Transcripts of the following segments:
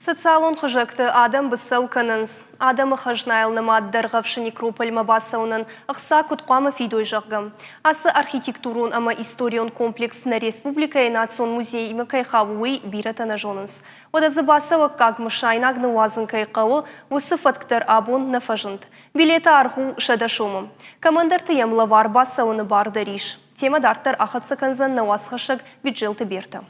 Социалон хызӕгты адӕм быцӕу кӕнынц, адӕмы хӕзнайыл нымад Дӕргъӕвсы некрополмӕ бацӕуынӕн ӕхца куыд хъуамӕ фидой, зӕгъгӕ. Ацы архитектурон ӕмӕ историон комплекс нӕ республикӕйы Национ музеймӕ кӕй хауы, уый бирӕтӕ нӕ зонынц. Уӕдӕ дзы бацӕуӕггаг мысайнаг ныууадзын кӕй хъӕуы, уыцы фӕтк дӕр абон нӕ фӕзынд. Билеты аргъ у 100 сомы. Кӕмӕндӕрты йӕм лӕвар бацӕуыны бар дӕр ис. Темӕ дарддӕр ахӕццӕ кӕндзӕн нӕ уацхӕссӕг Биджелты Бертӕ.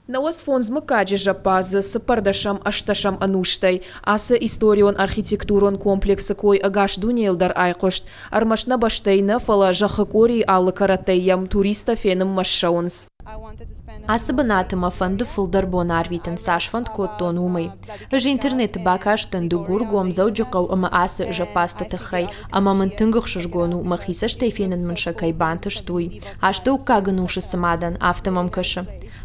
95 мыггаджы зӕппадзы цыппӕрдӕсӕм-ӕстдӕсӕм ӕнустӕй ацы историон-архитектурон комплексы кой ӕгас дунейыл дӕр айхъуыст. Ӕрмӕст нӕ бӕстӕйы нӕ, фӕлӕ зӕххы къорийы алы кӕрӕттӕй йӕм туристтӕ фенынмӕ ссӕуынц. Ацы бынаты мӕ фӕнды фылдӕр бон арвитын, цас фӕнд кодтон, уымӕй. Ӕз интернеты бакастӕн Дыгургом, Дзӕуджыхъӕу ӕмӕ ацы зӕппадзты тыххӕй, ӕмӕ мын тынг ӕхсызгон у, мӕхи цӕстӕй фенын мын сӕ кӕй бантыст, уый. Астӕуккаг ӕнусы цыма дӕн, афтӕ мӕм кӕсы.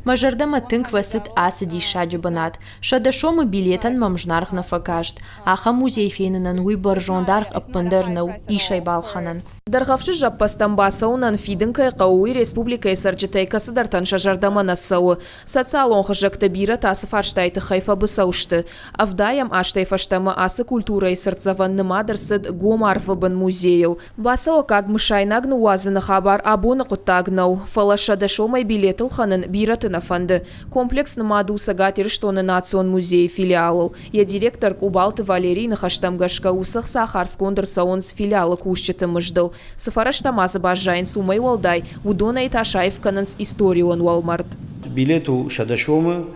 Мӕ зӕрдӕмӕ тынг фӕцыд ацы диссаджы бынат. 100 сомы билетӕн мӕм зынаргъ нӕ фӕкаст. Ахӕм музей фенынӕн уый бӕрзонд аргъ ӕппындӕр нӕу, ис ӕй балхӕнӕн. Дӕргъӕвсы зӕппӕдзтӕм бацӕуынӕн фидын кӕй хъӕуы, уый республикӕйы цӕрджытӕй кӕцыдӕртӕн сӕ зӕрдӕмӕ нӕ цӕуы. Социалон хызӕгты бирӕтӕ ацы фарстайы тыххӕй фӕбыцӕу сты. Ӕвдайӕм азтӕй фӕстӕмӕ ацы культурӕйы цыртдзӕвӕн нымад ӕрцыд гом арвы бын музейыл. Бацӕуӕггаг мысайнаг ныууадзыны хабар абоны хъуыддаг нӕу, фӕлӕ 100 сомӕй билет ӕлхӕнын бирӕты нӕ фӕнды. Комплекс нымад у Цӕгат Ирыстоны Национ музейы филиалыл. Йӕ директор Къубалты Валерийы ныхӕстӕм гӕсгӕ уыцы хца хардзгонд ӕрцӕуынц филиалы кусджыты мыздыл. Цы фӕрӕзтӕ ма дзы баззайынц уымӕй уӕлдай, уыдонӕй та саив кӕнынц историон уӕлмӕрд. Билет у 100 сомы.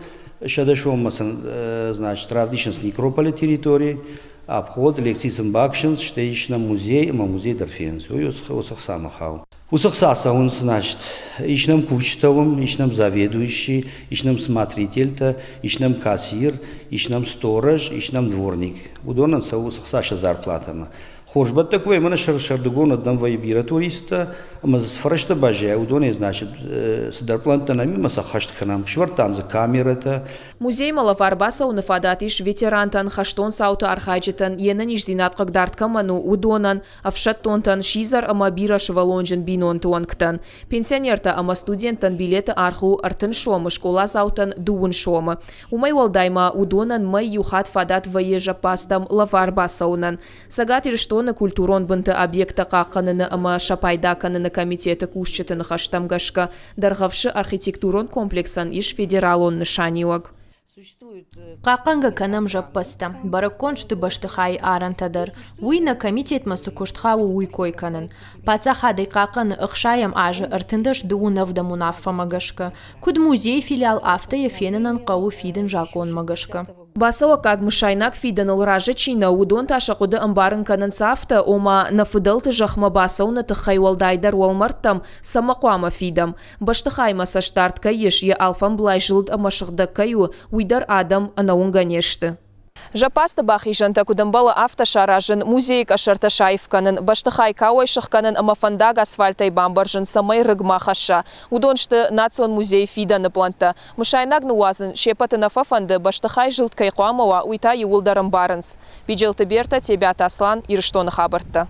100 соммӕ сын, значит, равдисынц некрополы территори, обход, лекци сын баксынц, стӕй ис нӕ музей ӕмӕ музей дӕр фенынц. Уый уыцы хцамӕ хауы. Уыцы хца цӕуынц, значит, ис нӕм кусджытӕ уым, ис нӕм заведующий, ис нӕм смотрительтӕ, ис нӕм кассир, ис нӕм сторож, ис нӕм дворник. Уыдонӕн цӕуы уыцы хца сӕ зарплатӕмӕ. Хорз бӕттӕ куы вӕййы, мӕнӕ сӕрдыгон адӕм вӕййы бирӕ туристтӕ, ӕмӕ дзы цы фӕрӕзтӕ баззайа, уыдонӕй, значит, цыдӕр пълӕнттӕ нӕм ӕмӕ сӕ хӕст кӕнӕм. Сӕвӕрдтам дзы камерӕтӕ. Музеймӕ лӕвар бацӕуыны фадат ис ветерантӕн, хӕстон цауты архайджытӕн, йе нӕниздзинад хъыгдард кӕмӕн у, уыдонӕн, ӕфсӕддонтӕн, сидзӕр ӕмӕ бирӕсывӕллонджын бинонты уӕнгтӕн. Пенсионертӕ ӕмӕ студенттӕн билеты аргъ у 30 сомы, скъоладзаутӕн 20 сомы. Уымӕй уӕлдай ма уыдонӕн мӕй иу хатт фадат вӕййы зӕппадзтӕм лӕвар бацӕуынӕн. Цӕгат Ирыстоны культурон бынты объекттӕ хъахъхъӕныны ӕмӕ сӕ пайда кӕныны комитеты кусджыты ныхӕстӕм гӕсгӕ, Дӕргъӕвсы архитектурон комплексӕн ис федералон нысаниуӕг. Хъахъхъӕнгӕ кӕнӕм зӕппӕдзтӕ, бӕрӕггонд сты бӕстыхайы арӕнтӕ дӕр. Уый нӕ комитетмӕ цы куыст хауы, уый кой кӕнын. Паддзахадӕй хъахъхъӕны ӕхсайӕм азы 35 ӕвдӕм уынаффӕмӕ гӕсгӕ. Куыд музейы филиал, афтӕ йӕ фенынӕн хъӕуы фидын закъонмӕ гӕсгӕ. Бацӕуӕггаг мысайнаг фидӕныл разы чи нӕу, уыдон та сӕ хъуыды ӕмбарын кӕнынц афтӕ, ома, нӕ фыдӕлты зӕхмӕ бацӕуыны тыххӕй уӕлдайдӕр уӕлмӕрдтӕм цӕмӕ хъуамӕ фидӕм. Бӕстыхаймӕ цӕстдард кӕй ис, йӕ алфӕмблай зылд ӕмӕ сыгъдӕг кӕй у, уый дӕр адӕм ӕнӕуынгӕ не сты. Зӕппадзты бахизӕнтӕ куыд ӕмбӕлы, афтӕ саразын, музейы къӕсӕртӕ саив кӕнын, бӕстыхай кауӕй сыхгӕнын ӕмӕ фӕндаг асфальтӕй бамбӕрзын, цӕмӕй рыг ма хӕсса. Уыдон сты Национ музейы фидӕны пълӕнттӕ. Мысайнаг ныууадзын се ппӕты нӕ фӕфӕнды, бӕстыхай зылд кӕй хъуамӕ уа, уый та иууылдӕр ӕмбарынц. Биджелты Бертӕ, Тебиаты Аслан, Ирыстоны хабӕрттӕ.